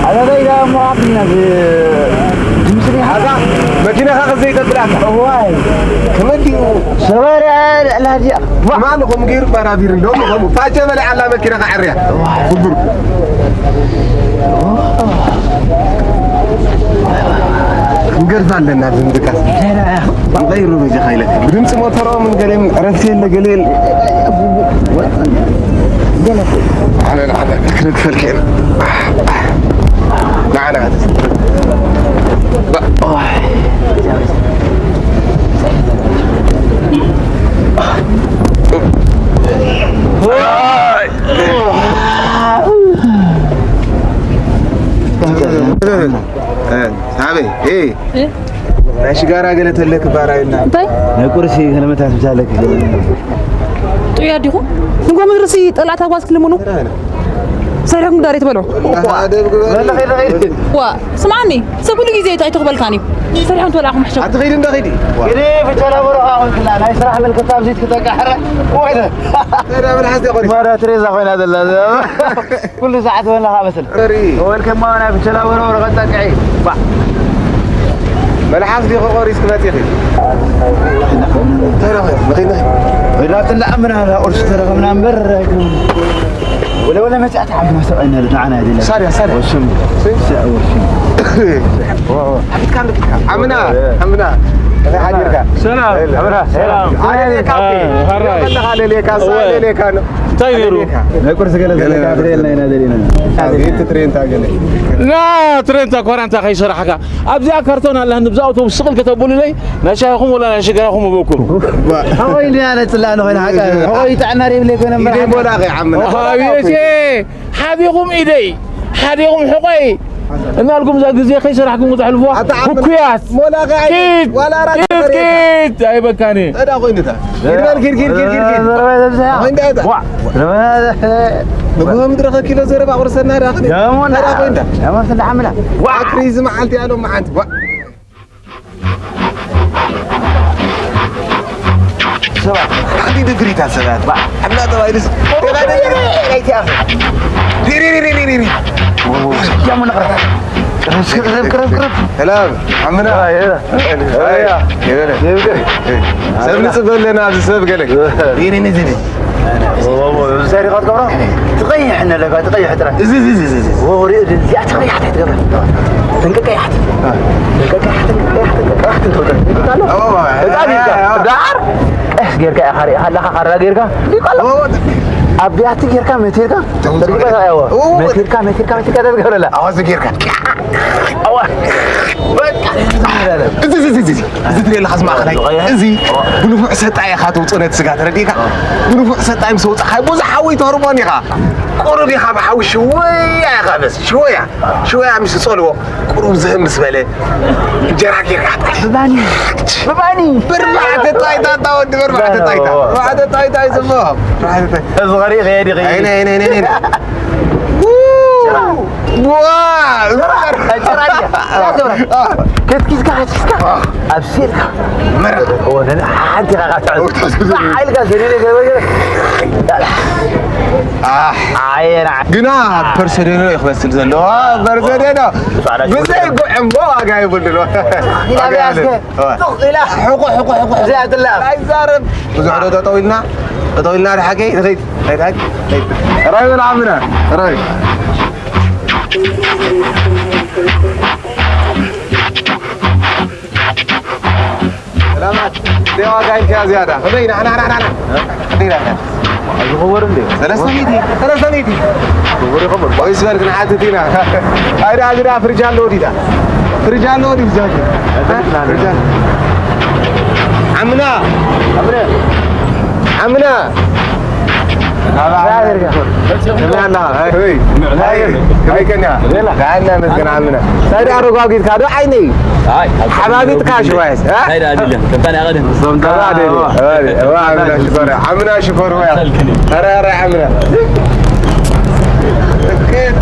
ኣበበይ ደኣ እሞ ኣብና ብ-፣ ድምፂ ሪኢኻ? ኣዛ መኪናኻ ከዘይተብላካ። እዋይ። ከመይ ድዩ? ሰባሪ ኣላድያ። ማን ኾም ገይሩ ባራቢር ሎሚ ኾም ፋጨ በለ ኣላ መኪናኻ ዕርያ። እዋይ። ብጉር። ክንገርፋ ኣለና ኣብዚ ምድካስ። ዘረባ። ንቐይሩ በጃኻ ኢለካ። ብድምፂ ሞተሮምን ገሌም ዕረፍቲ የለ ገሌ የለ። ገለ። ኣነ ንዓና ክንክፈልከ ኢና። ንዓና። ሳበይ፣ ኤ። እ? ናይ ሽጋራ ገለ ተለክ ባራይና። እንታይ? ናይ ቁርሲ ገለ መታትብታ ኣለክ ገለ። ጥዑይ ኣዲኹም? ንጎ ምድርሲ ጠላዕታ ጓዝ ክልምኑ? ሰሪሕኩም ዳሬት በሎ። ዋ፣ ስምዓኒ፣ ሰብ ኩሉ ግዜ እንታይ ትኽበልካኒ? ሰሪሖም ትበልዓኹም ሕሸኹም። ኣትኸይድ እንዳ ኸይዲ። ግዲ ብቸላ በረኻ ኾንክላ፣ ናይ ስራሕ ምልክታ ኣብዚ ክትጠቅዕ ሕረ። ወይ። ተዳ ምን ሓዝቲ ቆሪ። ማራ ትሬዛ ኮይና ዘላ። ኩሉ ሰዓት ወላ ኻበስል። ሪ። ወልከማ ናይ ብቸላ ወረ ወረ ቀጣቅዒ። ባ። መልሓስ ዲኹ ቆሪስ ክመጽእ ይኽእል። ተረኸ፣ ንኸይድ፣ ንኸይድ። ወላ ትላእ ምን ኣላ ቁርሲ ተረኸ ምናምን በር ኣይኮን። ወለ ወለ መጽኣት ዓም ማሰብ ኣይናለ ንዓና ይደለ። ሳድያ፣ ሳድያ። ወሽም። ሲ? ሲ-፣ ወሽም። ዋ፣ ዋ። ዓቢትካ፣ ዓቢትካ። ዓምና፣ ዓምና። እንታይ ሓዲርካ? ሰላም። ዓምና፣ ሰላም። ኣለ ሌካ፣ አ፣ ኦኬ። ሃራይ። ወላ ኣለ ሌካ፣ እወ። ኣለ ሌካ ነው። እንታይ ነይሩ? ናይ ቁርሲ ገለ ገለ ዘለካ ገለ ትሬን ናይ ናደሪና። ኣብ ቤት ትሬን ታገለ። ና ትሬን ታ ኳራንታ ከይሰራሕካ። ኣብዚኣ ካርቶን ኣላ፣ ንብዛ ኣውቶቡስ ስቕል ከተብሉለይ፣ ናይ ሻሂኹም ወላ ናይ ሽጋራኹም እበኩም። ሆይ፣ እንዲና ነጽላ ንኾይና ሓቃ። ሆይ፣ ጥዕና ሪብለይ ኮይነ እምበር ኢደይ ሓቃ። ቦላኸ ዓምና። ኣቤቴ፣ ሓዲኹም ኢደይ፣ ሓዲኹም ሕቆይ። እናልኩም እዛ ግዜ ከይሰራሕኩም ተሕልፎ ኣታ ዓምና። ህኩያት። ሞላኸ ኣይ-፣ ኪድ፣ ዋላ ኣራት ኪድ፣ ተፈሬታ። ኪድ፣ ኣይበካኒ። እዳ ኮይንታ። ኪድ በል፣ ኪድ፣ ኪድ፣ ኪድ፣ ኪድ፣ ኪድ። ዘረባ ዘብዝሓ። ኮይንታ እታ። ዋ፣ ዘረባ ዘ-፣ ንግሆ ምድረኸ ኪሎ ዘረባ ቁርሰና ዳ ኽኒ። ደሞና። እዳ ኮይንታ። ደሞ ስለ ዓምላ። ዋ፣ ክሪዝ መዓልቲ ያለው መዓንት። ዋ። ሰባት፣ ሓንቲ ድፍሪታ ሰባት። ባ፣ ሓብላ ተባይልስ። ቴላ ደለ። ናይቲ ኣፍ። ሪሪ፣ ሪሪ፣ ሪሪ፣ ሪሪ። ያሙ ንቕረብ። ቅረብ፣ ቅረብ፣ ቅረብ፣ ቅረብ። ሰላም፣ ዓምና። ኣይ፣ ኣይ። ኣይ፣ ኣይ። ኣይ፣ ኣይ። ሰብ ንጽበ ኣለና ኣብዚ ሰብ ገለ። ሪሪ፣ ሪሪ፣ ሪሪ። ሰሪኻ ትገብሮ? ትቐይሕ ኣለካ፣ ትቐይሕ ጥራይ። እዚ፣ እዚ፣ እዚ፣ እዚ፣ እዚ። ወ-፣ ወሪ-፣ እዚኣ ትቐይሕ ትገብር። ጥንቅቅ ቀያሕቲ። አ። ጥንቅቅ ቀያሕቲ፣ ጥንቅቅ ቀያሕቲ፣ ጥንቅቅ ቀያሕቲ ትገብር። ይብቃ ኣሎ። ኦ፣ በጣም ይብቃ። አ፣ አ። ዳር ቀስ ጌርካ ኢኻ ሪኢኻ ኣለኻ፣ ካራ ጌርካ። ይብቃ ኣሎ። ኦ። ኣብ ቢያቲ ጌርካ መቲርካ። ተው፣ ተው። ተሪባ እዋ። ኦ። መቲርካ፣ መቲርካ፣ መቲርካ ተትገብረላ። ኣዋዝ ጌርካ። ኣዋ። በቃ። እዚ፣ እዚ፣ እዚ፣ እዚ። እዚ ትሪኦ ኣለኻ፣ እዚ ማእኸላይ፣ እዚ ብንፉዕ ሰጣ ኢኻ ተውፅኦ ነቲ ስጋ፣ ተረዲእካ? ብንፉዕ ሰጣ ምስ ኣውፃእኻ፣ ብዙሕ ሓዊ ተህርሞን ኢኻ። ቁሩብ ኢኻ ብሓዊ ሽወያ ኢኻ፣ በስ ሽወያ፣ ሽወያ ምስ ጸልዎ፣ ቁሩብ ዝህም ምስ በለ፣ እንጀራ ጌርካ ጥራሕ። ብባኒ፣ ብባኒ። ብርባዕተ ጣይታ፣ እታ ወዲ ብርባዕተ ጣይታ። ብርባዕተ ጣይታ ይስምዖ። ብርባዕተ ጣይታ። እዚ ኸሪእ ኸየዲ ኸየዲ። ኣይ፣ ናይ፣ ናይ፣ ናይ፣ ናይ። ው! ዋ! ጭራ፣ ጭራ ድያ? ያ ገብራ። አ። ከትኪዝካ፣ ከትኪዝካ። አ። ኣብሲልካ። መረቕ። ወነ ሓንቲ ኢኻ ትሕዝ። ሓይልካ ዘሊለ ገበገበ። አ። ኣየና። ግና ፐርሰደኖ እዩ ክመስል ዘሎ። አ፣ ፐርሰደኖ። ብዛዕባ ብዘይ ጉዕምቦ ዋጋ የብሉን። ኢላ ዋጋ ብያስከ። የብሉን። አ። ጡቕ ኢላ። ሕቆ፣ ሕቆ፣ ሕቆ። እዚኣ ትላ። ኣይዛረብ። ብዙሕ ዶ ጠጠው ኢልና? ጠጠው ኢልና ድሓቂ? ንኸይድ። ራይ በል ዓምና፣ ራይ። ሰላማት። ደዋ ጋይንካ ዝያዳ። ከመይ? ና፣ ና፣ ና፣ ና፣ ና። ከመይ ኢላ? እዚ ክቡር እንዴ? ሰለስተ ሚእቲ፣ ሰለስተ ሚእቲ። ክቡር ይኸብር። ወይስ በልክ ንሓትት ኢና። ኣይዳ፣ እዚ ዳ ፍርጃ ኣለዎ ዲዳ? ፍርጃ ኣለዎ ዲዳ? ፍርጃ። ዓምና። ዓምና። ዓምና። ከመይ ኣላ? ኣይ፣ ኣይ፣ ከመይ ከንያ? ደህና መስገን ዓምና። እንታይ ደኣ ረጓጊትካ ዶ ዓይነይ? ኣይ፣ ሓባቢጥካ ሽዋይስ፣ እ? እንታይ ደኣ ኣድልያ? ከምታ ናይ ቀደም። ከምታ ደኣ ኣድልያ። ኣይ፣ ኣይ፣ ዓምና ሽኮር፣ ዓምና ሽኮር ወያ። ኧረ፣ ኧረ፣ ዓምና። ስክት፣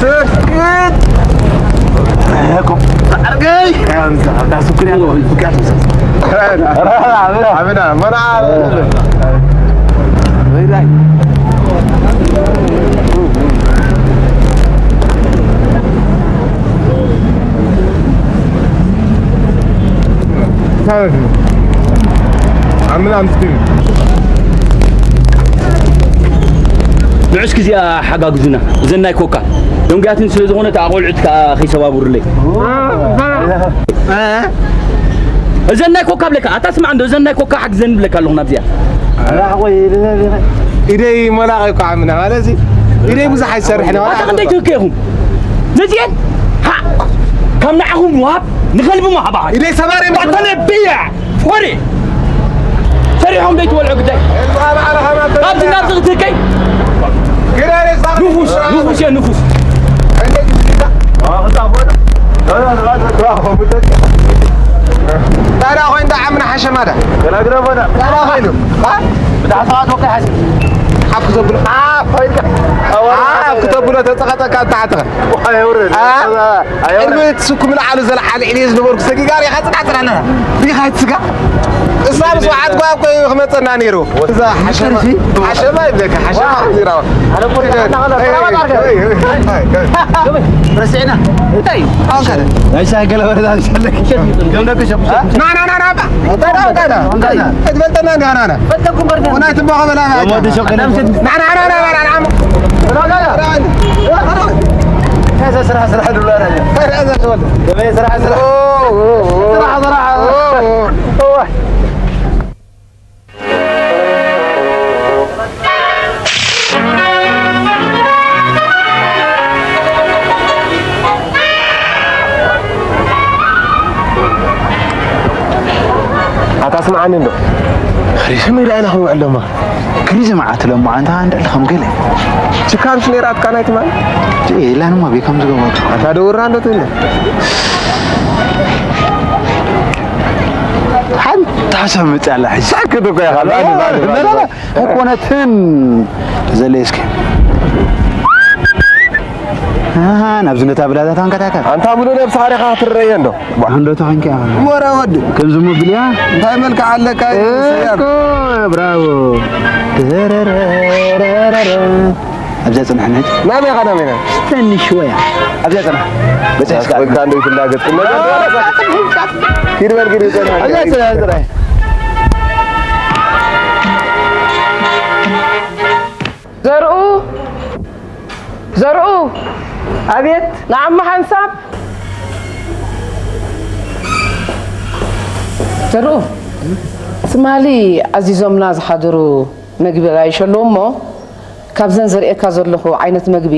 ስክት። ኣርገይ። ዓምና፣ መርዓ። ወይዳይ። ኣምን ኣምስቲ ንዑስ ግዜኣ ሓጋግዙና። እዘን ናይ ኮካ ደንጉያትን ስለ ዝኾነ፣ ኣቆልዑት ከኣ ከይሰባብሩለይ። እዘን ናይ ኮካ ብለካ፣ ኣታ ስማዕ እንዶ፣ እዘን ናይ ኮካ ሓግዘን ብለካ ኣለኹ ናብዚኣ። ኢደይ መላቕ እኮ ኣምና ማለት እዚ። ኢደይ ብዙሕ ኣይሰርሕን። ኣታ ክንደይ ትህከ ኢኹም? ነዚኤን፣ ሃ፣ ካብ ንዓኹም ምሃብ ንኸልቢ ምሃባ። ኢደይ ሰባሪ ባተለ ብያ፣ ፎሪ። ሰሪሖም ደይ ትበልዑ ግዳይ። ኣብዚ ናብዚ ክትህከይ። ንፉስ፣ ንፉስ እየ፣ ንፉስ። ታዲያ ኮይኑ ደኣ ዓምና ሓሸማዳ። ገላግለ ቦና። ታዲያ ኮይኑ። አ? ብታሕሳባት ወካይ ሓሲ። ሓፍ ክተብሎ። ሓፍ ኮይንካ። ሓፍ ክተብሎ ተጸቐጠካ፣ ተዓጠቐ። ዋይ፣ የውርድ። አ? ኣየውርድ። ቅድሚ እቲ ስኩም ንላዕሊ ዘለዓለ ዕልየ ዝነበርኩ ሰጊጋር ኢኻ ጽናዕ ጽናዕ። ሪኻ ይትስጋ። እሳ ምስ ወዓጥኳ እኮ እዩ ክመጸና ነይሩ። እዛ ሓሸማ፣ ሓሸማ ይብለካ፣ ሓሸማ ዚራዋ። ረሲዕና። እንታይ? ኣውካለ። ናይ ሻገለ ወረዳ ዘለክ። ገምደክ ሸፍ። ና፣ ና፣ ና፣ ና፣ ባ። እንታይ ነው? እንታይ ነው? እንታይ ነው? እትበልጠና እንዲያ፣ ና፣ ና። ፈተኩም በርገ። ወናይ ትባኸ በላ፣ ና። ወዲ ሸው ቀደም። ና፣ ና፣ ና፣ ና፣ ና፣ ና። ና፣ ና፣ ና። ከዛ ስራሕ፣ ስራሕ ዱላ ና። ከዛ ተወል። ገበያ ስራሕ፣ ስራሕ። ኦ፣ ኦ፣ ኦ። ስራሕ፣ ስራሕ። ኦ፣ ኦ። ኦ። ኣታ ስምዓኒ እንዶ። ሪስም ኢላ ኢና ክንውዕል ሎማ። ክንዲ ዝመዓት ሎማ ኣንታ እንድዕሊ ከም ገለ። ችካንስ ነይራትካ ናይ ትማል? የላንማ ቤት ከም ዝገበርኩ። ኣታ ደውራ እንዶ ትብል። ሓንቲ ሓሳብ መጽእ ኣላ ሕጂ። ሳክት እኮ ኢኻ። ኣይኮነትን። ዘለ እስኪ። ኣሃ፣ ናብዚ ነታ ብላታ ታንከታካ። ኣንታ ሙሉ ነብስኻ ዲኻ ትረየ እንዶ? እንዶ ተኾንካ። ወረ ወዲ። ከምዚ ምብልያ? እንታይ መልክዕ ኣለካ? እኮ፣ ብራቮ። ደረረረረረ። ኣብዛ ጽናሕ ነች። ናበይ ኢኻ፣ ናበይ ኢኻ? ትንሽ ወያ። ኣብዛ ጽናሕ። በጽሕካ። ኣስቆልካ እንዶ ይትላገጽ። ኪድ በል፣ ኪድ ይጸናሕ። ኣብዛ ጽናሕ፣ ጽናሕ። ዘርኡ፣ ዘርኡ። ኣቤት። ንዓማ ሓንሳብ። ዘርኡ፣ ትማሊ ኣዚዞምና ዝሓደሩ መግቢ ኣጋይሸ ኣለዉ እሞ፣ ካብዘን ዘርእየካ ዘለኹ ዓይነት መግቢ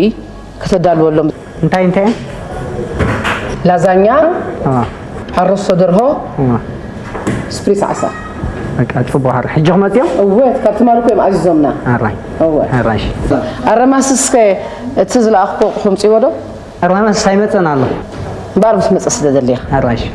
ከተዳልወሎም። እንታይ እንታይ? ላዛኛ፣ አ። ሓረስቶ ደርሆ፣ አ። ስፕሪስ ዓሳ። በቃ፣ ጽቡቕ ሓር። ሕጂ ክመጽኦም? እወ፣ ካብ ትማሊ እኮ እዮም ኣዚዞምና። ኣራይ። እወ። ኣራይ፣ እሺ። ኣረማስ እስከ እቲ ዝለኣኽኮ ኣቑሑ ኣምጽእዎ ዶ? ኣረማስ ኣይመጸን ኣሎ። እምበኣር ምስ መጸ ስለ ደሊኻ። ኣራይ፣ እሺ።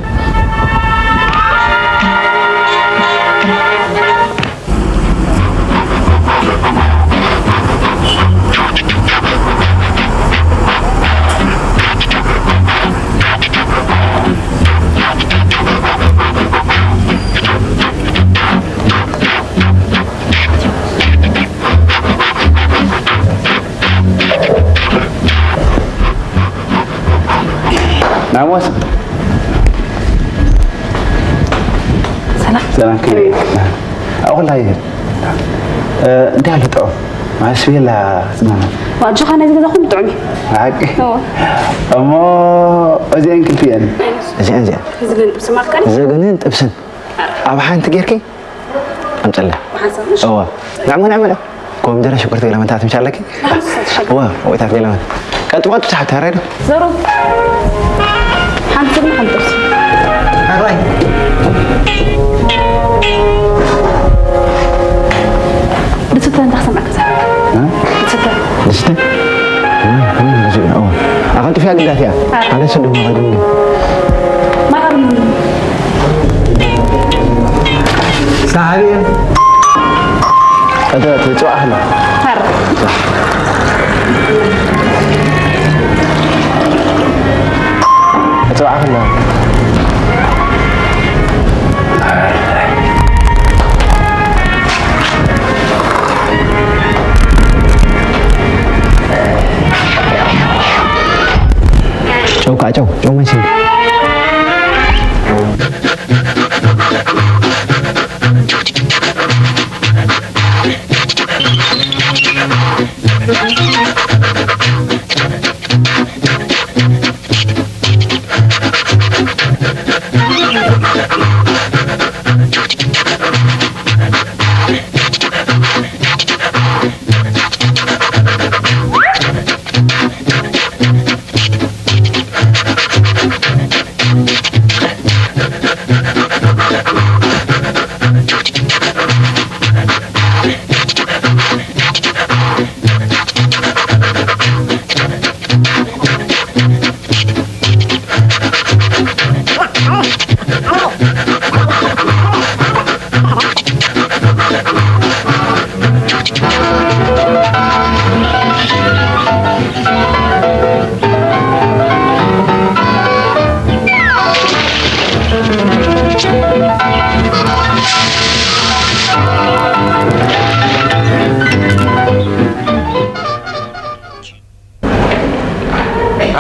ናሞስ። ሰላም። ሰላም፣ ከመይ? ከመይ? ኣብ ኩላ ይሄድ። እ፣ እንታይ ኣለ ጥዑም? ማስቤላ ጽናና። ዋጆኻ ናይ ገዛኹም ጥዑም እዩ። ሓቂ? እዎ። እሞ እዚአን ክልቲአን። እዚአን፣ እዚአን። ዝግን ጥብሲ ማርካሪ? ዝግንን ጥብስን። ኣብ ሓንቲ ጌርኪ? ኣምጽላ። ብሓንሳብ ምሽ? እዋ። ንዕሞ፣ ንዕሞ፣ ንዕሞ። ኮሚደረ፣ ሽጉርቲ፣ ገለመንታት ምሽ ኣለኪ? ብሓንሳብ ትሸጥ። እዋ፣ ወይታት ገለመን። ቀልጥፎ፣ ቀልጥፎ፣ ትሓት፣ ታራይ ዶ? ዘሩ። ሓንቲ ስብን ሓንቲ ጥብሲ። ኣራይ። ብስተ እንታይ ክሰምዐካ? እ? ብስተ። ብስተ? እ፣ እ፣ እዚ፣ እዋ። ኣቐልጥፍያ ግዳፍያ። ኣረ። ኣነ ስንዱ ማቐድኒ። ማቐድኒ። ሰዓብየን። ቀደረት፣ ጽባሕ ኣሎ። ሐር። ጽባሕ ኣሎ። ጨው ከዓ ጨው፣ ጨው መቼ?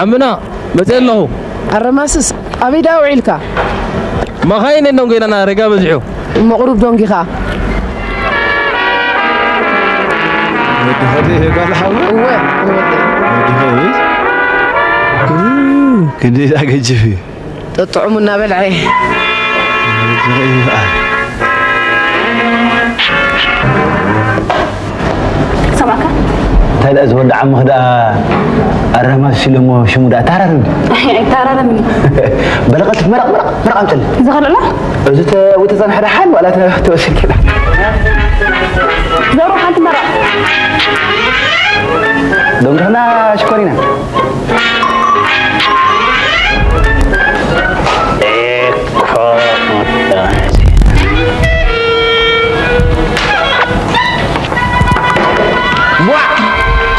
ዓምና መፅእ ኣለኹ። ኣረማስስ ኣበይ ደኣ ውዒልካ? መኻይን የለን ጎይናና፣ ረጋ በዚሑ። እሞ ቁሩብ ደንጊኻ። ወዲ ኸዲ ጓል ሓወይ? እወ፣ እወ። ወዲ ኸዲ? ክንደይ ደኣ ገጅፍ እዩ? ጠጥዑሙ እናበልዐ። ሰማዕካ? እንታይ ደኣ ዝወዲ ዓምኽ ደኣ ኣረማስ ኢሎሞ ሽሙ ደኣ ታራርም። ኣይታራረምን። በለቐት መረቕ፣ መረቕ፣ መረቕ ኣምፅል። ዝኸልዕላ? እዚ ተውተ ጸንሐ ደሓን ዋላ ተ-፣ ተወስድ ኪዳ። ዘሩ ሓንቲ መረቕ። ሎም ድሕና ሽኮሪና። ዋ!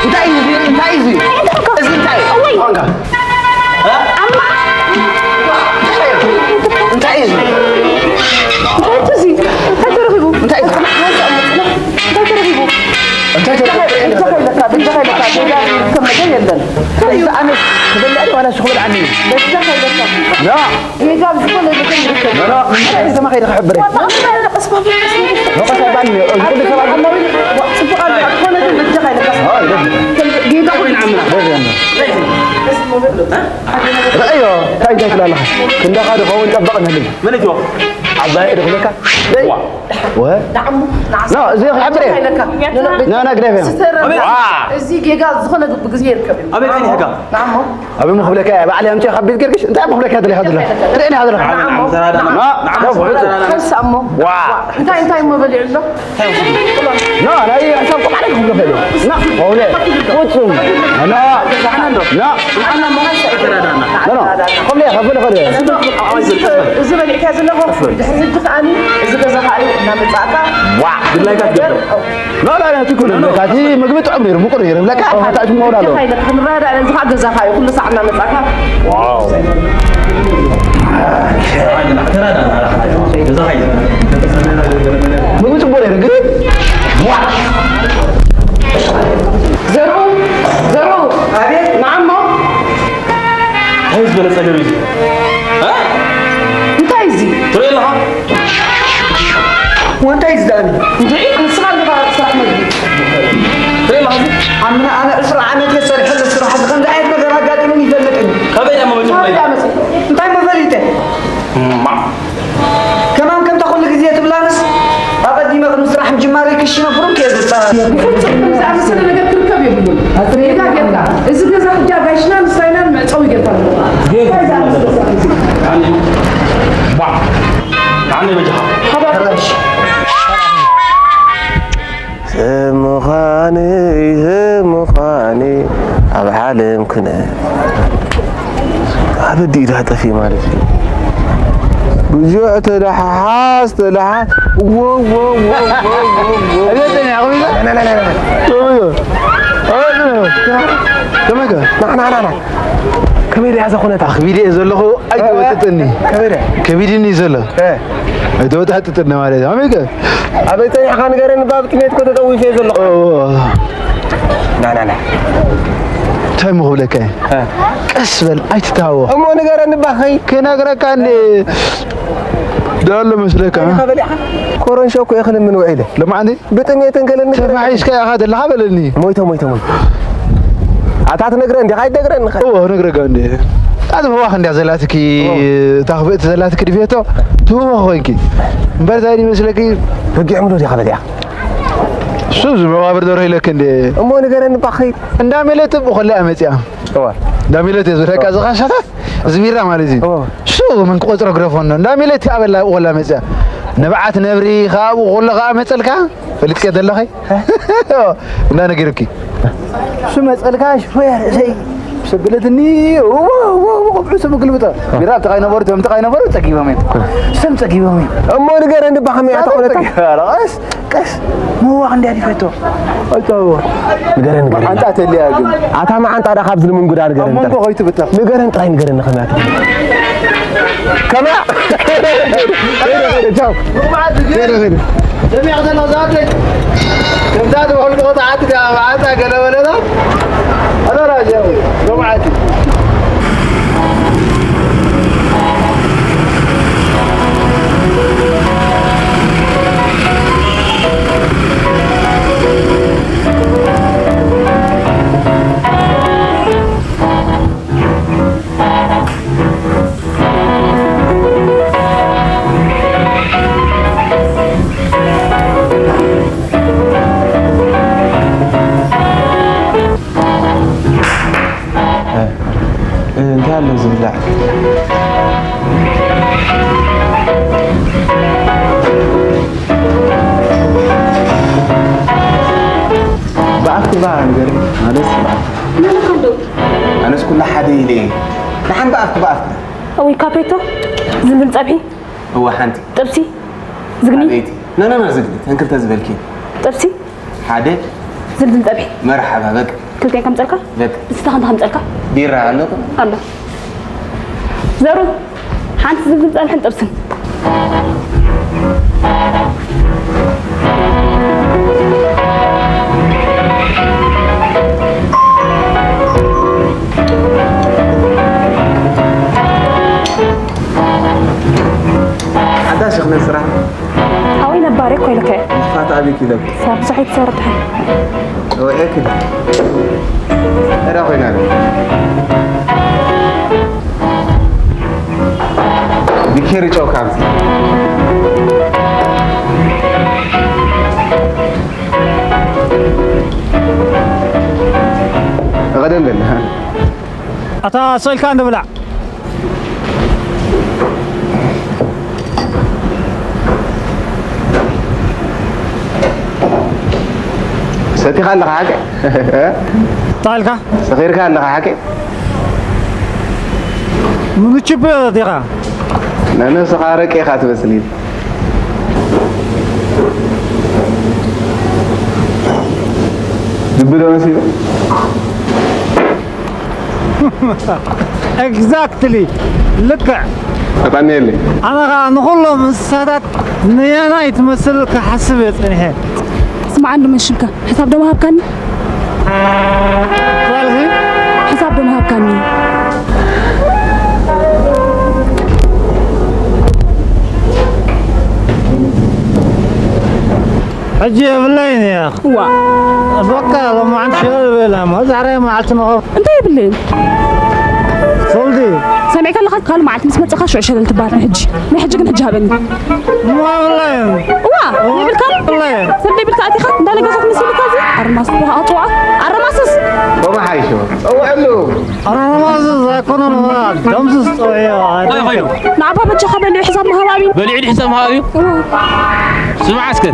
እንታይ እዩ እዚ? እንታይ እዩ እዚ? እዚ እንታይ እዩ? እወይ! ቋንቋ? እ? ኣማ! እንታይ እዩ እዚ? እንታይ እዩ እዚ? እንታይ እዩ እዚ? እንታይ ተረኺቡ? እንታይ እዩ? እንታይ ተረኺቡ? እንታይ ተረኺቡ? በጃኻ ኢለካ፣ በጃኻ ኢለካ፣ ጌጋ ከም ነገር የለን። ስለዚ ኣነ ክበልዕ ዋላ እሱ ክበልዓኒ እዩ? በጃኻ ኢለካ። ኖ! ጌጋ ዝኾነ ነገር ይርከብ። ኖ፣ ኖ፣ እንታይ እዩ ዘማኸይ ኢልካ ሕብረ? ዋላ እንታይ ኢለ ቀስ በል፣ ቀስ በል። ኖ፣ ቀስ በል፣ እዚ ኩሉ ሰባት ኣለዉ። ጽቡቕ ኣሎ፣ ዝኾነ ግን በጃኻ ኢለካ። ኦ፣ ይደግም። ጌጋ ኮይኑ ዓምና። ደገም። ረኣዮ፣ እንታይ እንታይ ትብላለኻ? ክንዳኻ ዶ ኸውን ጠበቕ ንህልም። መን እዩ? ዓባይ ዶ ክብለካ? ዋ። ወ? ንዓሙ፣ ንዓስ-፣ ኖ፣ እዚ ክሕብር እየ። ኢለካ። ኖ፣ ኖ፣ ግደፍ እየ። ስተረዳ። ዋ። እዚ ጌጋ ዝኾነ ግዜ ይርከብ እዩ። ኣበይ ከይድካ? ንዓሙ። ኣበይ ምኽብለካ እየ? ባዕለይ ኣምፅኦ ካብ ቤት ገርግሽ እንታይ ምኽብለካ ደሊኻ ዘለኻ? ርኤኒ ኢኻ ዘለኻ። ንዓሙ። ንዓሙ። ኖ፣ ንዓሙ። ኖ፣ ውፁ። ከንሳ እሞ። ዋ። እንታይ እንታይ እሞ በሊዑ ኣሎ? ኖ፣ ናይ ሕሳብ ቁም ዓለም ክብሎ ከይዱ። ኖ፣ ሆብለ። ፍጹም። ኖ። ኖ። ኖ፣ ኖ። ሆብለ፣ ሆብለ፣ ሆብለ። እዚ በሊዕካ ዘለኹ ድሕሪ ሕጂ ከኣኒ እዚ ገዛ ከኣ እዩ እናመጻእካ። ዋ፣ ድላይካ ትገብር። ኖ፣ ኖ፣ ኖ፣ እቲ ኩሉ ኖ፣ ኖ። እቲ ምግቢ ጥዑም ነይሩ፣ ምቁር ነይሩ። ብለካ፣ ኣታ ሽሞ ወዳሎ። እንታይ ኢለ ክንረዳዳእ፣ እዚ ከኣ ገዛኻ እዩ፣ ኩሉ ሰዓት እናመጻእካ። ዋው። ምግቢ ጽቡቕ ነይሩ፣ ግን ዋ! ዘርኡ፣ ዘርኡ። ኣቤት። ንዓሞ። እንታይ ዝበለ ጸገም እዩ እዚ? እ? እንታይ እዚ? ትርኢ ኣለኻ? ወንታይ ዝዳኒ? እንድዒ፣ ንስኻ ኣለኻ ስራሕ መግቢ። ትርኢ ኣለኻ እዚ? ኣምና ኣነ ዕስራ ዓመት እየ ሰሪሐሉ ስራሕ፣ እዚ ከምዚ ዓይነት ነገር ኣጋጢሙኒ ይፈልጥን እዩ። ካበይ ደኣ መፂኡ? ካበይ ደኣ መፂኡ? እንታይ መፈሊጠ? እማ። ከማን ከምታ ኩሉ ግዜ ትብላንስ፣ ኣቐዲመ ቅድሚ ስራሕ ምጅማረይ ክሽነ ብሩክ እየ ዝፃወት። ብፍፁም ከምዚ ዝኣመሰለ ነገር ክርከብ የብሉን። ጌጋ ጌርካ። እዚ ገዛ ሕጂ ኣጋይሽናን ስራይናን መዕፀዊ ጌርካ ኣለኻ። እንታይ ዝኣመሰለ ስራሕ እዚ? ባ። ንዓኒ በጃኻ። ሓባር። ሰብ ምዃነይ፣ ሰብ ምዃነይ ኣብ ዓለም ክነ-፣ ኣበዲ ኢዳ ጠፊ ማለት እዩ። ብዙሕ ተለሓሓስ፣ ተለሓ-፣ ዎ፣ ዎ፣ ዎ። ኣበየት እኔ ኣቑሚዛ? ና፣ ና፣ ና፣ ና። ከመይ ከ? ና፣ ና፣ ና፣ ና። ከመይ ደኣ እዛ ኩነታ? ኣኽቢደ እየ ዘለኹ፣ ኣይተወጥጥኒ። ከመይ ደኣ? ከቢድኒ እዩ ዘሎ። እ። ኣይተወጣጥጥኒ ማለት እዩ። ከመይ ከ? ኣበይ ጸኒሕካ ንገረኒ፣ ባብ ጥሜት እኮ ተጠዊፈ እየ ዘለኹ። ኦ። ና፣ ና፣ ና። እንታይ እሞ ክብለካ እየ? እ። ቀስ በል፣ ኣይትታወኽ። እሞ ንገረኒ ባኸይ። ክነግረካ እንዴ? ደሎ መስለካ? እንታይ ኢኻ በሊዕካ? ኮረንሾ እኮ እየ ክልምን ውዒለ። ለማዓኒ? ብጥሜት እንከለኒ ተፋሒስካ ኢኻ ዘለኻ በለኒ። ሞይተ፣ ሞይተ፣ ሞይተ። ኣታ ትነግረኒ ዲኻ? ኣይትነግረኒ ኸ? እወ፣ ክነግረካ እንዴ። ኣታ ህዋኽ እንድያ ዘላትኪ፣ እወ። እታ ክፍእቲ ዘላትኪ ድፍየቶ፣ ትህወኽ ኮይንኪ። እምበር እንታይ ይመስለኪ? ህጊ ዕምዶ ዲኻ በሊዓ? እሱ እዚ መቓብር ደርሆ ኢለኪ እንዴ። እሞ ንገረኒ እባ ኸይድ። እንዳ ሜለት ብኸላ እያ መፂኣ። እወ። እንዳ ሜለት እየ ዝብለካ፣ እወ። እዚ ኻሻታት፣ እዚ ቢራ ማለት እዩ። እወ። እሱ መን ክቆፅሮ ግረፎ እንዶ። እንዳ ሜለት ኣበላ ብኸላ መፂኣ። ንብዓት ነብሪ ኻብኡ ከሎ ኻዓ መፀልካ። ፈሊጥኪ ዘለኺ? እንዳ ነጊሩኪ። እሱ መፀልካ ሽፎያ ርእሰይ ሰብለትኒ። እዎ፣ እዎ፣ እዎ፣ ቆብዑ ሰብ ግልብጦ። ቢራ ኣብቲ ኻይነበሩ፣ እቶም እቲ ኻይነበሩ ፀጊቦም እዮም። ሰብ ፀጊቦም እዮም። እሞ ንገረኒ እባ ከመይ እያ እታ ኩነታ? ጸጊባ፣ ኧረ ቀስ፣ ቀስ። ምዋቕ እንድያ ዲፈቶ። ኣይታዎ። ንገረኒ፣ ንገረኒ። መዓንጣ ተልያ ግን። ኣታ መዓንጣ ዳ ካብዚ ንምንጉዳ ንገረኒ ኣብ መንጎ ጥራይ። ኾይቱ ብታ። ንገረኒ ጥራይ፣ ንገረኒ ከመይ እያ እታ ኩነታ? ከመይ? ቻው። ሄደ፣ ሄደ። ደሚቕ ዘሎ ዛተይ። ከምዛ ዝበሉ ቆጣዓት ዲኣ መዓንጣ ገለ በለና። ኣረ ራጀ፣ ሎምዓቲ። ንገርኒ። ኣነስ ኣነስ ኩላ ሓደ ኢለ እየ። ንሓን ብኣፍኪ ብኣፍኪ። እውይ ካፔቶ፣ ዝንብል ጸብሒ፣ እወ ሓንቲ። ጥብሲ፣ ዝግኒ። ሓበይቲ። ኖ፣ ኖ፣ ኖ፣ ዝግኒ። ተን ክልተ ዝበልኪ። ጥብሲ፣ ሓደ። ዝልዝል ጸብሒ። መርሓባ፣ በቃ። ክልተ ከምጸልካ? በቃ። እስቲ ተኸንተ ከምጸልካ? ቢራ ኣሎ? ኣሎ። ዘሩ፣ ሓንቲ ዝልዝል ጸብሕን ጥብስን። ሓዳሽ ኽነ ስራሕ። ኣወይ ነባሪ እኮ ኢልከ። ንፋት ኣቢክ ኢለኩ። ሰብ ብዙሕ ኣይትሰርሕ። ጨውዔ ክል። እረ ኮይና ኣለ። ቢኬሪ ጨው ካብዚ። እቐደም በል። ኣታ ሰልካ እንደ ብላዕ። ሰቲኻ ኣለኻ ሓቂ? እንታይ ኢልካ? ሰኺርካ ኣለኻ ሓቂ? ምንችብ ዲኻ? ነነስኻ ኣረቂ ኢኻ ትመስል። ድቢ ዶ መሲሉ? ኤግዛክትሊ፣ ልክዕ። ቀጠንየለይ። ኣነ ኸዓ ንኹሎም እንስሳታት ንየናይ ትመስል ክሓስብ እየ ጸኒሐ። ስማዕ፣ እንዶ መን ሽምካ? ሕሳብ ዶ ምሃብካኒ? ጓልኺ? ሕሳብ ዶ ምሃብካኒ? ሕጂ የብለይን እየ። እዋ። በቃ ሎማዓንቲ ሸለል በላ እሞ ዛዕራይ መዓልቲ ንኸ እንታይ የብለይን? ሶልዲ። ሰሚዕካ ኣለኻ? ካልእ መዓልቲ ምስ መጻኻ ሽዑ ሸለል ትበሃል ናይ ሕጂ። ናይ ሕጂ ግን ሕጂ ሃበኒ። እሞ የብለይን። እዋ፣ እዋ፣ የብልካን? የብለይን። ሰብ ዘይብልካ ኣቲኻ እንዳለገሰ ትመስል እኮ እዚ። ኣርማስ እኮ ኣጽዋዕ። ኣረማስስ። ሎሚ ሓይሾ። ጸውዐሉ። ኣረማስስ ኣይኮነን፣ እዋ፣ ደምስስ ጸውዕዮ። እንታይ ኮይኑ? ንዓባ በጃኻ በልዑ ሕሳብ ምሃብ ኣብዩ። በሊዑ ድዩ ሕሳብ ምሃብ ኣብዩ? እዋ። ስምዓ እስከ።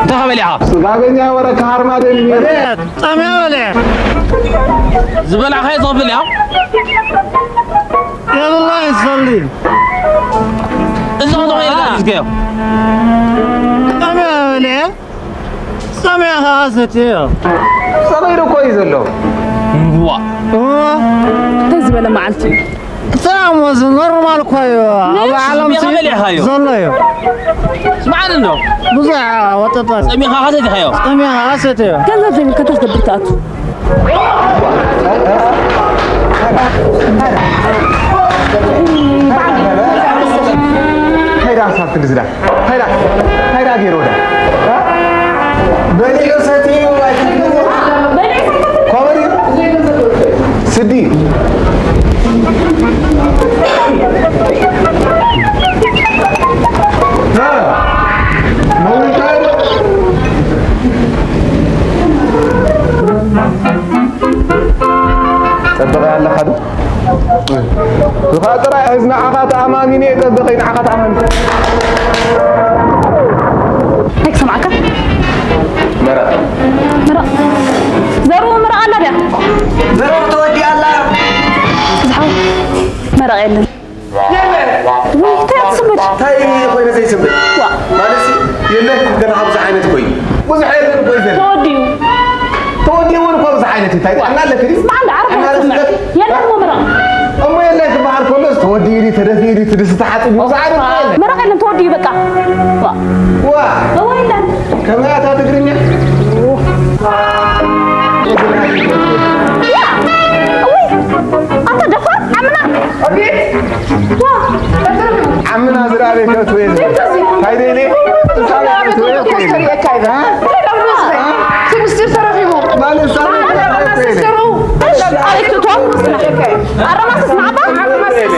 እንታይ ከበሊዕኻ? ስጋበኛ ወረ ከሃርማደን። ጸምያ በለ። ዝበላዕኻዮ ዝኸፍል እያ? የብላይን ሰሊ። እዚ ኸቶ ኸይልካ ዝዝገዮ። ጸምያ በለ። ጸምያ ኸዓ ሰትዮ። ሰበይሩ እኮ እዩ ዘሎ። እዋ። እዋ። እንታይ ዝበለ መዓልቲ እዩ? ሰላም ወዚ ኖርማል እኮ እዩ። ኣብ ዓለም ሲ-፣ ከመይ ኢኻ በሊዕኻዮ? ዘሎ እዩ። ስምዓኒ እንዶ። ብዙሕ ወጠጠ። ጸሚኻ ኸዓ ሰቲኻዮ? ጸሚኻ ኸዓ ሰትዮ። ገንዘብ ዘይብልካ እንታይ ክትገብር ትኣቱ? ከይዳ ክሳብ ክንዲ ዝዳ። ታይ ደኣ፣ ታይ ደኣ ገይሩ ወዳ? በሊዑ ሰትዩ ኣይከፍልን። ከምኡ ድዩ? ስዲ። ጸብቐ ኣለኻ ዶ? ንኻ ጥራይ ሕዝ፣ ንዓኻ ተኣማሚነ እየ፣ ጠብቐይ፣ ንዓኻ ተኣማሚነ። እንታይ ክሰምዓካ? መረቕ። መረቕ። ዘሩ መረቕ ኣላ ድያ? መረቕ ተወዲኣ ኣላ። ዝሓው መረቕ የለን። የለ። ውይ፣ እንታይ ትስምድ? እንታይ ኮይነ ዘይስምድ? ዋ። ማለትሲ፣ የለን፣ ገና ብዙሕ ዓይነት ኮይኑ። ብዙሕ ዓይነት ኮይኑ ዘሎ። ተወዲኡ። ተወዲኡ እውን እኮ ብዙሕ ዓይነት እዩ። እንታይ ጥዕና ኣለኪ ድዩ? ስማዕ፣ እንዳ ዓረብ ጥዕና ኣለኪ? የለን እሞ መረቕ። እሞ የለን ክበሃል ከሎስ ተወዲኡ ድዩ፣ ተደፊኡ ድዩ፣ ትድስቲ ተሓፂቡ ብዙሕ ዓይነት እኮ የለን። መረቕ የለን፣ ተወዲኡ በቃ። ዋ። ዋ። እወ የለን። ከመይ ኣታ ትግርኛ? ያ! እውይ! ኣታ ደፋር ዓምና! ዓምና ዝረኣየ ከብቲ ወይ? እንታይ ደይነ? እንታይ ከብቲ ወይ? ፖስተር የካይዳ። ሀ? ሀ? ምስጢር ተረኺቡ። ማለት ሳለ ከብቲ ወይ? ምስጢሩ። ኣረማስስ ንዓባ? ኣረማስስ።